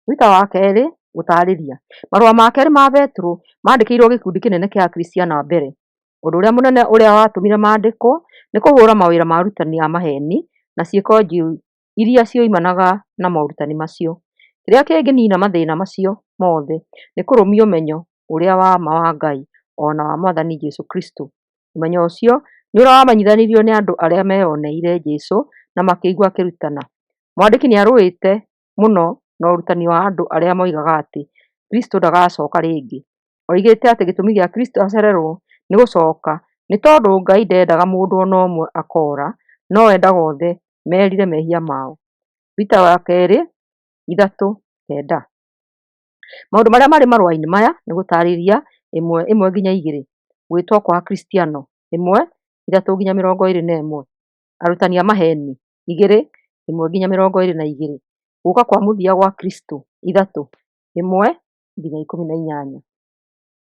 Rita wa kerĩ gũtaarĩria. Marũa ma kerĩ ma Petero maandĩkĩirwo gĩkundi kĩnene kĩa Akristiano a mbere. Ũndũ ũrĩa mũnene ũrĩa watũmire maandĩkwo nĩ kũhũũra mawĩra ma arutani a maheeni na ciĩko njũru iria cioimanaga na morutani macio. Kĩrĩa kĩngĩniina mathĩna macio mothe nĩ kũrũmia ũmenyo ũrĩa wa ma wa Ngai o na wa Mwathani Jesu Kristo. Ũmenyo ũcio nĩ ũrĩa wamenyithanirio nĩ andũ arĩa meeyoneire Jesu na makĩigua akĩrutana. Mwandĩki nĩ arũĩte mũno na ũrutani wa andũ arĩa moigaga atĩ Kristo ndagacoka rĩngĩ. Oigĩte atĩ gĩtũmi gĩa Kristo acererwo nĩ gũcoka nĩ tondũ Ngai ndendaga mũndũ o na ũmwe akoora, no endaga othe merire mehia mao. Rita wa kerĩ 3:9. Maũndũ marĩa marĩ marũa-inĩ maya nĩ gũtaarĩria 1:1-2, gwĩtwo kwa Akristiano 1:3-21, arutani a maheeni 2:1-22, gũũka kwa mũthia gwa Kristo 3:1-18.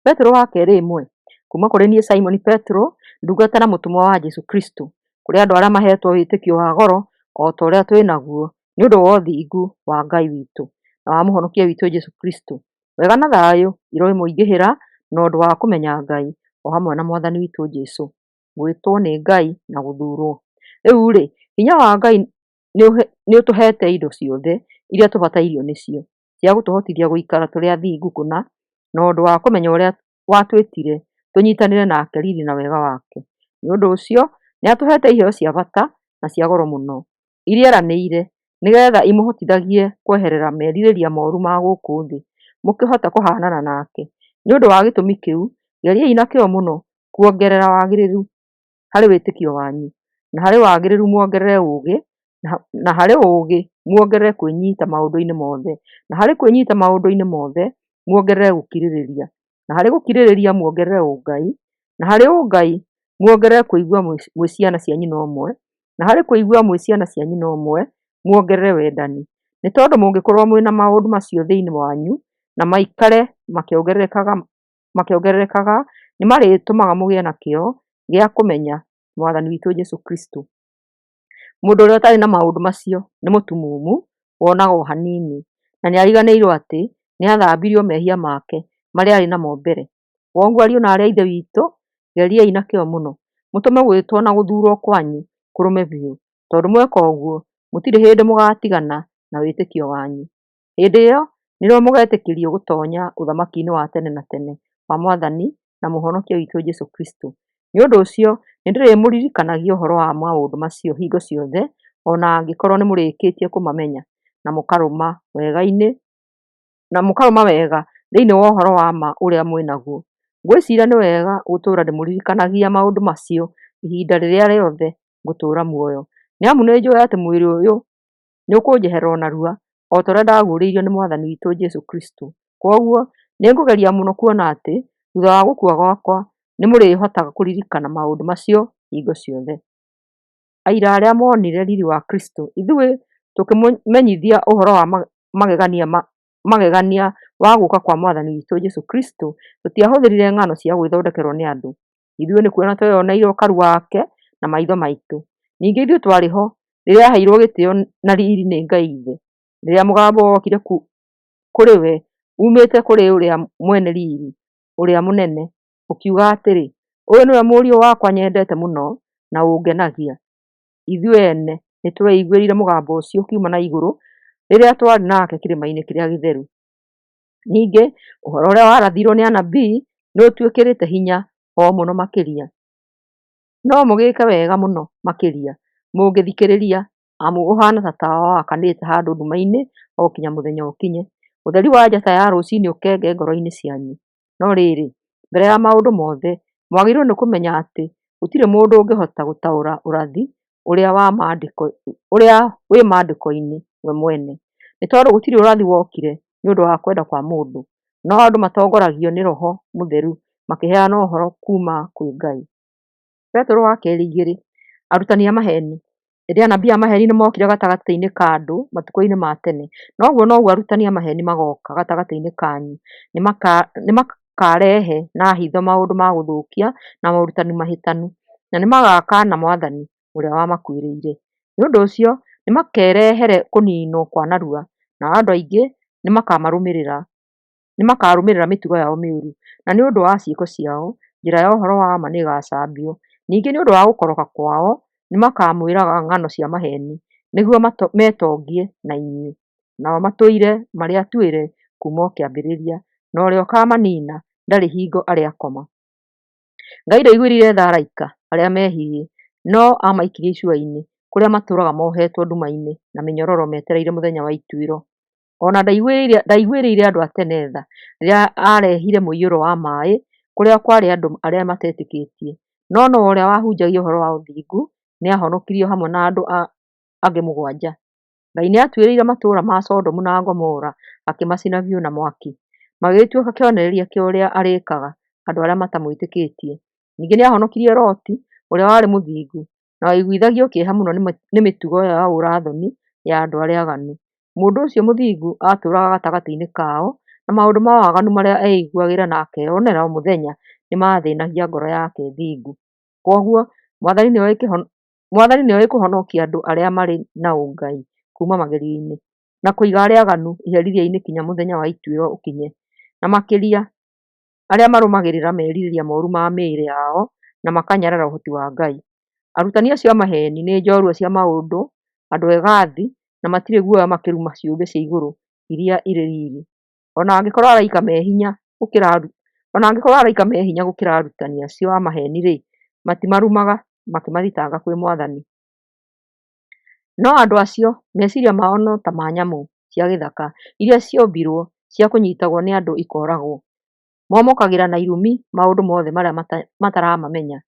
Petero wa kerĩ 1. Kuuma kũrĩ niĩ Simoni Petero, ndungata na mũtũmwo wa Jesũ Kristũ, kũrĩ andũ arĩa maheetwo wĩtĩkio wa goro o ta ũrĩa twĩ naguo, nĩ ũndũ wa ũthingu wa Ngai witũ na wa Mũhonokia witũ Jesũ Kristũ: Wega na thayũ iroĩmũingĩhĩra na ũndũ wa kũmenya Ngai o hamwe na Mwathani witũ Jesũ. Gwĩtwo nĩ Ngai na gũthuurwo. Rĩu-rĩ, hinya wa Ngai nĩũtũheete indo ciothe iria tũbatairio nĩcio cia gũtũhotithia gũikara tũrĩ athingu kũna, na ũndũ wa kũmenya ũrĩa watwĩtire tũnyitanĩre nake riri na wega wake. Nĩ ũndũ ũcio nĩatũheete iheo cia bata na cia goro mũno, iria eranĩire, nĩgeetha imũhotithagie kweherera merirĩria mooru ma gũkũ thĩ, mũkĩhote kũhaanana nake. Nĩ ũndũ wa gĩtũmi kĩu, geriai na kĩyo mũno kuongerera wagĩrĩru harĩ wĩtĩkio wanyu, na harĩ wagĩrĩru muongerere ũũgĩ, na harĩ ũũgĩ muongerere kwĩnyiita maũndũ-inĩ mothe, na harĩ kwĩnyiita maũndũ-inĩ mothe muongerere gũkirĩrĩria, na harĩ gũkirĩrĩria muongerere ũngai, na harĩ ũngai muongerere kũigua mwĩ ciana cia nyina ũmwe, na harĩ kũigua mwĩ ciana cia nyina ũmwe muongerere wendani. Nĩ tondũ mũngĩkorwo mwĩ na maũndũ macio thĩinĩ wanyu na maikare makĩongererekaga, nĩmarĩtũmaga mũgĩe na kĩyo gĩa kũmenya Mwathani witũ Jesũ Kristũ. Mũndũ ũrĩa ũtarĩ na maũndũ macio nĩ mũtumumu, wonaga o hanini, na nĩariganĩirwo atĩ nĩathambirio mehia make marĩa aarĩ namo mbere. Kwoguo ariũ na aarĩ a Ithe witũ, geriai na kĩyo mũno mũtũme gwĩtwo na gũthuurwo kwanyu kũrũme biũ, tondũ mweka ũguo mũtirĩ hĩndĩ mũgaatigana na wĩtĩkio wanyu. Hĩndĩ ĩyo nĩrĩo mũgetĩkĩrio gũtoonya ũthamaki-inĩ wa tene na tene wa Mwathani na Mũhonokia witũ Jesũ Kristũ. Nĩ ũndũ ũcio nĩndĩrĩmũririkanagia ũhoro wa maũndũ macio hingo ciothe, o na angĩkorwo nĩmũrĩkĩtie kũmamenya na mũkarũma wega thĩinĩ wa ũhoro wa ma ũrĩa mwĩ naguo. Ngwĩciiria nĩ wega gũtũũra ndĩmũririkanagia maũndũ macio ihinda rĩrĩa rĩothe ngũtũũra muoyo, nĩ amu nĩnjũũĩ atĩ mwĩrĩ ũyũ nĩũkũnjeherera o narua, o ta ũrĩa ndaguũrĩirio nĩ Mwathani witũ Jesũ Kristũ. Kwoguo nĩngũgeria mũno kuona atĩ thuutha wa gũkua gwakwa nĩmũrĩhotaga kũririkana maũndũ macio hingo ciothe. Aira arĩa moonire riri wa Kristũ, ithuĩ tũkĩmũmenyithia ũhoro wa magegania wa gũũka kwa Mwathani witũ Jesũ Kristũ, tũtiahũthĩrire ng'ano cia gwĩthondekerwo nĩ andũ. Ithuĩ nĩ kuona tweyoneire ũkaru wake na maitho maitũ. Ningĩ ithuĩ twarĩ ho rĩrĩa aaheirwo gĩtĩĩo na riiri nĩ Ngai Ithe, rĩrĩa mũgambo wokire kũrĩ we uumĩte kũrĩ ũrĩa mwene riiri ũrĩa mũnene, ũkiuga atĩrĩ, “Ũyũ nĩwe Mũriũ wakwa nyendete mũno na ũngenagia.” Ithuĩ ene nĩtweiguĩrĩire mũgambo ũcio ũkiuma na igũrũ rĩrĩa twarĩ nake kĩrĩma-inĩ kĩrĩa gĩtheru. Ningĩ ũhoro ũrĩa warathirwo nĩ anabii nĩũtwĩkĩrĩte hinya o mũno makĩria. No mũgĩĩke wega mũno makĩria mũngĩthikĩrĩria, amu ũhaana ta tawa wakanĩte handũ nduma-inĩ o nginya mũthenya ũkinye, ũtheri wa njata ya rũciinĩ ũkenge ngoro-inĩ cianyu. No rĩrĩ, mbere ya maũndũ mothe, mwagĩrĩirwo nĩ kũmenya atĩ gũtirĩ mũndũ ũngĩhota gũtaũra ũrathi ũrĩa wĩ maandĩko-inĩ we mwene, nĩ tondũ gũtirĩ ũrathi wokire nĩ ũndũ wa kwenda kwa mũndũ, no andũ matongoragio nĩ Roho Mũtheru makĩheana ũhoro kuuma kwĩ Ngai. Petero wa kerĩ 2. Arutani a maheeni. Ĩndĩ anabii a maheeni nĩmookire gatagatĩ-inĩ ka andũ matukũ-inĩ ma tene, noguo noguo arutani a maheeni magooka gatagatĩ-inĩ kanyu. Nĩmakarehe na hitho maũndũ ma gũthũkia na morutani mahĩtanu, na nĩmagakaana Mwathani ũrĩa wamakuĩrĩire. Nĩ ũndũ ũcio nĩmakerehere kũniinwo kwa narua, nao andũ aingĩ nĩmakarũmĩrĩra mĩtugo yao mĩũru, na nĩ ũndũ wa ciĩko ciao, njĩra ya ũhoro wa ma nĩĩgacambio. Ningĩ nĩ ũndũ wa gũkoroka kwao, nĩmakamwĩraga ng'ano cia maheeni nĩguo metongie na inyuĩ. Nao matũire marĩ atuĩre kuuma o kĩambĩrĩria, na ũrĩa ũkaamaniina ndarĩ hingo arĩ akoma. Ngai ndaiguĩrĩire tha araika arĩa meehirie, no aamaikirie icua-inĩ, kũrĩa matũũraga mohetwo nduma-inĩ na mĩnyororo metereire mũthenya wa ituĩro. O na ndaiguĩrĩire andũ a tene tha rĩrĩa aarehire mũiyũro wa maĩ kũrĩa kwarĩ andũ arĩa matetĩkĩtie. No Noa ũrĩa wahunjagia ũhoro wa ũthingu nĩahonokirio hamwe na andũ angĩ mũgwanja. Ngai nĩatuĩrĩire matũũra ma Sodomu na Gomora akĩmacina biũ na mwaki, magĩgĩtuĩka kĩonereria kĩa ũrĩa arĩĩkaga andũ arĩa matamwĩtĩkĩtie. Ningĩ nĩahonokirie Loti, ũrĩa warĩ mũthingu, na waiguithagio kĩeha mũno nĩ mĩtugo ya ũũra-thoni ya andũ arĩa aaganu. Mũndũ ũcio mũthingu aatũũraga gatagatĩ-inĩ kao, na maũndũ ma waganu marĩa eiguagĩra na akeyonera o mũthenya nĩmathĩĩnagia ngoro yake thingu. Kwoguo Mwathani nĩoĩ kũhonokia andũ arĩa marĩ na ũngai kuuma magerio-inĩ, na kũiga arĩa aaganu iherithia-inĩ kinya mũthenya wa ituĩro ũkinye, na makĩria arĩa marũmagĩrĩra merirĩria moru ma mĩĩrĩ yao na makanyarara ũhoti wa Ngai. Arutani acio a maheeni nĩ njorua cia maũndũ, andũ egathi, na matirĩ guoya makĩruma ciũmbe cia igũrũ iria irĩ riri. O na angĩkorwo araika me hinya gũkĩra arutani acio a maheeni-rĩ, matimarumaga makĩmathitanga kwĩ Mwathani. No andũ acio, meciria mao no ta ma nyamũ cia gĩthaka iria ciombirũo cia kũnyitagwo nĩ andũ ikooragwo. Momokagĩra na irumi maũndũ mothe marĩa mataramamenya.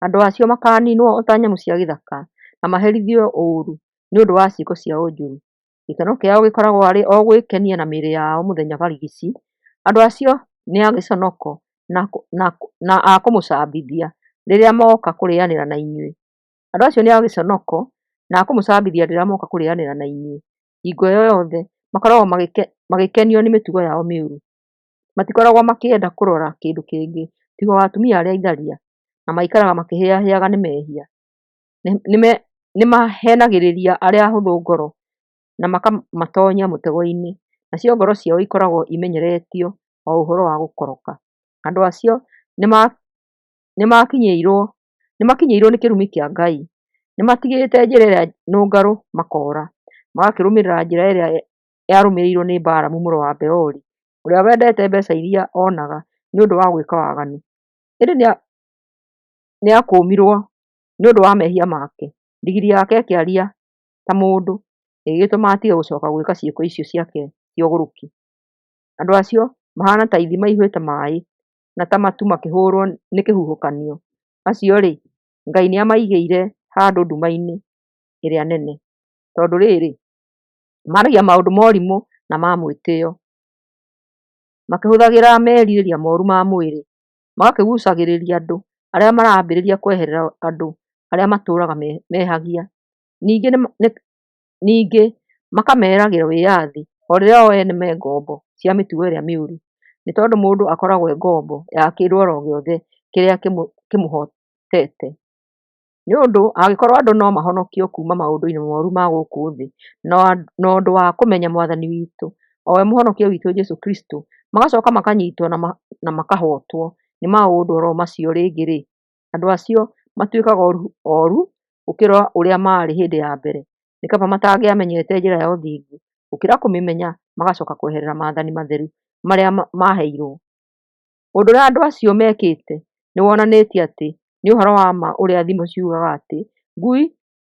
Andũ acio makaaninwo o ta nyamũ cia gĩthaka, na maherithio ũũru nĩ ũndũ wa ciĩko ciao njũru. Gĩkeno kĩao gĩkoragwo arĩ o gwĩkenia na mĩĩrĩ yao mũthenya barigici. Andũ acio nĩ a gĩconoko na a kũmũcambithia rĩrĩa moka kũrĩanĩra na inyuĩ. Andũ acio nĩ a gĩconoko na a kũmũcambithia rĩrĩa moka kũrĩanĩra na inyuĩ. Hingo ĩyo yothe makoragwo magĩkenio nĩ mĩtugo yao mĩũru. Matikoragwo makĩenda kũrora kĩndũ kĩngĩ tiga o atumia arĩa itharia, na maikaraga makĩhĩahĩaga nĩ mehia. Nĩmaheenagĩrĩria arĩa ahũthũ ngoro na makamatonyia mũtego-inĩ, nacio ngoro ciao ikoragwo imenyeretio o ũhoro wa gũkoroka. Andũ acio nĩmakinyĩirwo nĩ kĩrumi kĩa Ngai. Nĩmatigĩte njĩra ĩrĩa nũngarũ makoora, magakĩrũmĩrĩra njĩra ĩrĩa yarũmĩrĩirwo nĩ Balamu mũrũ wa Beori, ũrĩa wendete mbeeca iria oonaga nĩ ũndũ wa gwĩka waganu. Ĩndĩ nĩakũũmirwo nĩ ũndũ wa mehia make, ndigiri yake ĩkĩaria ta mũndũ, ĩgĩgĩtũma atige gũcoka gwĩka ciĩko icio ciake cia ũgũrũki. Andũ acio mahaana ta ithima ihũĩte maaĩ, na ta matu makĩhũũrwo nĩ kĩhuhũkanio. Acio-rĩ, Ngai nĩamaigĩire handũ nduma-inĩ ĩrĩa nene, tondũ rĩrĩ, maaragia maũndũ ma ũrimũ na ma mwĩtĩĩo, makĩhũthagĩra merirĩria moru ma mwĩrĩ, magakĩguucagĩrĩria andũ arĩa marambĩrĩria kweherera andũ arĩa matũũraga mehagia. Ningĩ makameragĩra wĩyathi, o rĩrĩa o ene me ngombo cia mĩtugo ĩrĩa mĩũru, nĩ tondũ mũndũ akoragwo e ngombo ya kĩndũ o gĩothe kĩrĩa kĩmũhotete. Nĩ ũndũ angĩkorũo andũ no mahonokio kuuma maũndũ-inĩ moru ma gũkũ thĩ na ũndũ wa kũmenya Mwathani witũ, o we Mũhonokia witũ Jesũ Kristo, magacoka makanyitwo na makahootwo nĩ maũndũ o ro macio rĩngĩ-rĩ, andũ acio matuĩkaga oru gũkĩra ũrĩa maarĩ hĩndĩ ya mbere. Nĩ kaba matangĩamenyete njĩra ya ũthingu, gũkĩra kũmĩmenya magacoka kweherera maathani matheru marĩa maaheirwo. Ũndũ ũrĩa andũ acio mekĩte nĩ wonanĩtie atĩ nĩ ũhoro wa ma ũrĩa thimo ciugaga atĩ, "Ngui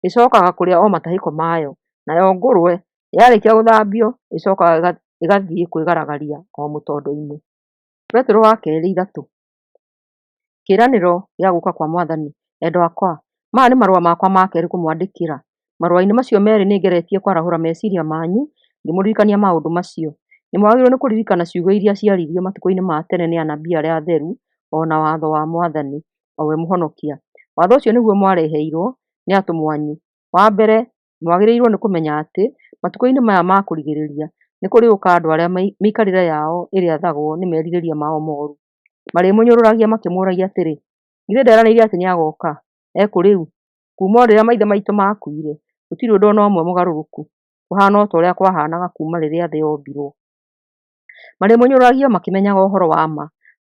ĩcokaga kũrĩa o matahĩko mayo, nayo ngũrwe yarĩkia gũthambio ĩcokaga ĩgathiĩ kwĩgaragaria o mũtondo-inĩ." Petero wa kerĩ ithatũ. Kĩĩranĩro gĩa gũũka kwa Mwathani. Endwa akwa, maya nĩ marũa makwa ma kerĩ kũmwandĩkĩra. Marũa-inĩ macio meerĩ nĩngeretie kwarahũra meciiria manyu ngĩmũririkania maũndũ macio. Nĩmwagĩrĩirwo nĩ kũririkana ciugo iria ciaririo matukũ-inĩ ma tene nĩ anabii arĩa atheru, o na watho wa Mwathani, o we Mũhonokia. Watho ũcio nĩguo mwareheirwo nĩ atũmwo anyu. Wa mbere, mwagĩrĩirwo nĩ kũmenya atĩ matukũ-inĩ maya ma kũrigĩrĩria nĩkũrĩũka andũ arĩa mĩikarĩre yao ĩrĩathagwo nĩ merirĩria mao mooru. Marĩmũnyũrũragia makĩmũũragia atĩrĩ, “Githĩ ndeeranĩire atĩ nĩagooka? Ekũ rĩu? Kuuma o rĩrĩa maithe maitũ maakuire, gũtirĩ ũndũ o na ũmwe mũgarũrũku, kũhaana o ta ũrĩa kwahaanaga kuuma rĩrĩa thĩ yombirwo.” Marĩmũnyũrũragia makĩmenyaga ũhoro wa ma,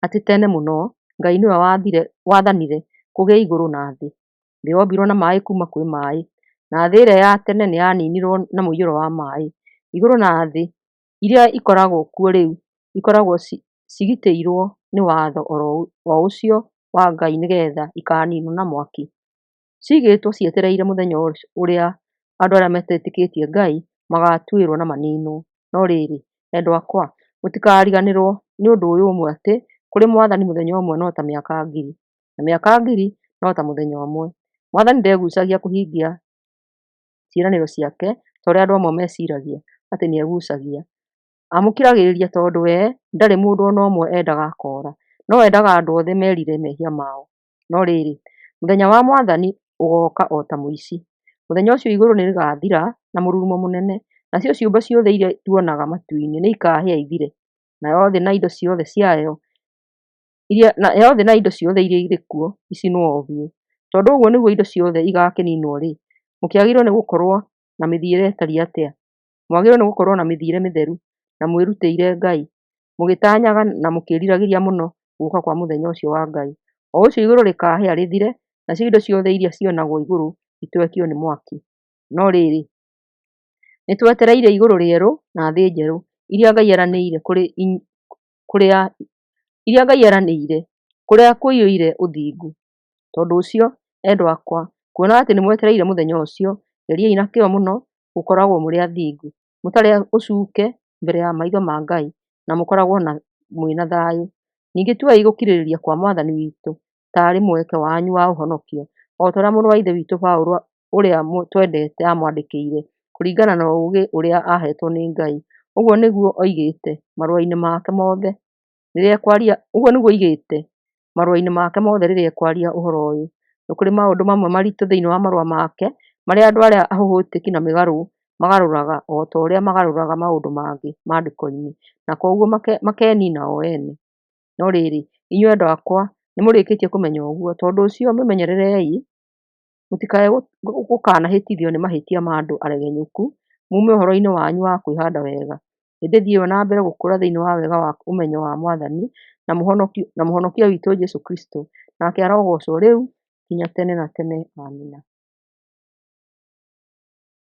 atĩ tene mũno Ngai nĩwe wathanire kũgĩe igũrũ na thĩ. Thĩ yombirwo na maĩ kuuma kwĩ maĩ, na thĩ ĩrĩa ya tene nĩyaninirwo na mũiyũro wa maĩ. Igũrũ na thĩ iria ikoragwo kuo rĩu ikoragwo cigitĩirwo nĩ watho o ũcio wa Ngai nĩ getha ikaninwo na mwaki. Ciigĩtwo cietereire mũthenya ũrĩa andũ arĩa matetĩkĩtie Ngai magaatuĩrwo na maninwo. No rĩrĩ, endwa akwa, mũtikariganĩrwo nĩ ũndũ ũyũ ũmwe, atĩ kũrĩ Mwathani mũthenya ũmwe no ta mĩaka ngiri, na mĩaka ngiri no ta mũthenya ũmwe. Mwathani ndegucagia kũhingia ciĩranĩro ciake, ta ũrĩa andũ amwe meciragia atĩ nĩegucagia. Amũkiragĩrĩria tondũ we ndarĩ mũndũ o na ũmwe endaga akoora, no endaga andũ othe merire mehia mao. No rĩrĩ, mũthenya wa Mwathani ũgooka o ta mũici. Mũthenya ũcio igũrũ nĩrĩgathira na mũrurumo mũnene, nacio ciũmbe ciothe iria tuonaga matu-inĩ nĩikahĩa ithire, nayo thĩ na indo ciothe ciayo nayo thĩ na indo ciothe iria irĩ kuo icinwo o biũ. Tondũ ũguo nĩguo indo ciothe igaakĩninwo-rĩ, mũkĩagĩrĩirwo nĩ gũkorwo na mĩthiĩre ĩtariĩ atĩa? Mwagĩrĩirwo nĩ gũkorwo na mĩthiĩre mĩtheru na mwĩrutĩire Ngai, mũgĩtaanyaga na mũkĩĩriragĩria mũno gũũka kwa mũthenya ũcio wa Ngai, o ũcio igũrũ rĩkaahĩa rĩthire, nacio indo ciothe iria cionagwo igũrũ itwekio nĩ mwaki. No rĩrĩ, nĩtwetereire igũrũ rĩerũ na thĩ njerũ, iria Ngai eranĩire kũrĩa iria Ngai eranĩire, kũrĩa kũiyũire ũthingu. Tondũ ũcio, endwa akwa, kuona atĩ nĩmwetereire mũthenya ũcio, geriai na kĩyo mũno gũkoragwo mũrĩ athingu, mũtarĩ ũcuuke mbere ya maitho ma Ngai, na mũkoragwo mwĩ na thayũ. Ningĩ tuai gũkirĩrĩria kwa Mwathani witũ ta arĩ mweke wanyu wa ũhonokio, o ta ũrĩa mũrũ wa Ithe witũ Paũlũ ũrĩa twendete aamwandĩkĩire, kũringana na ũũgĩ ũrĩa aaheetwo nĩ Ngai. Ũguo nĩguo oigĩte marũa-inĩ make mothe rĩrĩa ekwaria ũguo nĩguo oigĩte marũa-inĩ make mothe rĩrĩa ekwaria ũhoro ũyũ. Nĩ kũrĩ maũndũ mamwe maritũ thĩinĩ wa marũa make marĩa andũ arĩa ahũhũtĩki na mĩgarũ magarũraga o ta ũrĩa magarũraga maũndũ mangĩ Maandĩko-inĩ, na kwoguo makenina o ene. No rĩrĩ, inyuĩ endwa akwa, nĩmũrĩkĩtie kũmenya ũguo, tondũ ũcio mwĩmenyererei mũtikae gũkanahĩtithio nĩ mahĩtia ma andũ aregenyũku, muume ũhoro-inĩ wanyu wa kwĩhaanda wega, ĩndĩ thiĩi o na mbere gũkũra thĩinĩ wa wega wa ũmenyo wa Mwathani na Mũhonokia witũ Jesũ Kristũ, nake arogoocwo rĩu nginya tene na tene. Amina.